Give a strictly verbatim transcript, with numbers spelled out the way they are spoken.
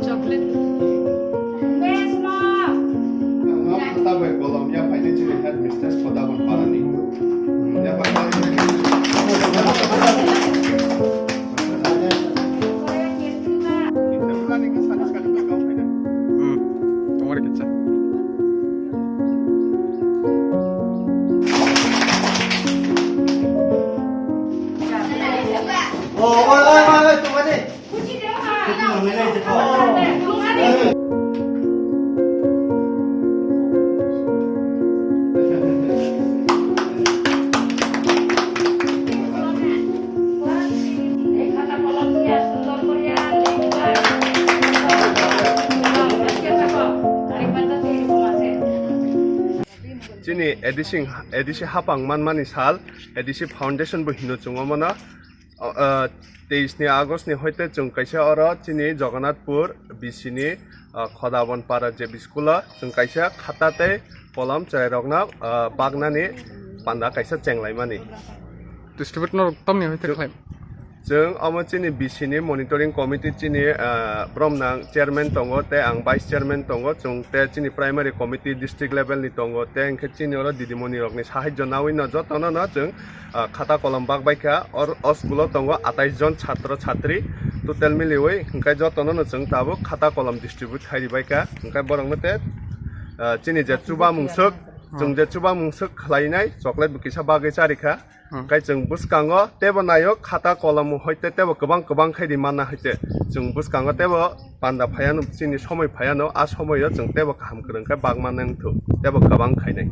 Chocolate. Tabuk kolom ya paine chini headmistress Khodabon Parani. Ya paine. Hmm. Tomar kitsa. Chini A D C, A D C hapang manmani sal, A D C Foundation bo hino chwng omono. O, o, teis ni August ni hoite chwng kaisa oro chini Jagannathpur B C ni, o, Khodabon Para J B school o chwng kaisa khata tei kolom chwrairokno, o, baknani panda kaisa chenglaimani. Distribute no tamni hoite khlai. Chwng omo chini B C ni monitoring committee chini, o, bromnang chairman tongo tei ang vice chairman tongo, chwng tei chini primary committee district level ni tongo tei hwnkhe chini oro didimoni rokni sahajjo naui no jotono no chwng ah, khata kolom bak bai kha. Or, o school o tongo atais jon chhatro chhatri, total miliui hwnkhe jotono no chwng tabuk khata kolom distribute khai ri bai kha. Hwnkhe borok no tei, ah, chini je chuba mungswk, chwng je chuba mungswk khlai nai chocolate bo kisa bagwi cha ri kha. Hwnkhe chwng bwskango teibo naio khata kolom hoite teibo kwbang kwbang khai ri manna hoite chwng bwskango teibo panda phaiano, chini somoi phaiano, a somoio chwng teibo kaham kwrwng khe bagma nangthu, teibo kwbang khainai.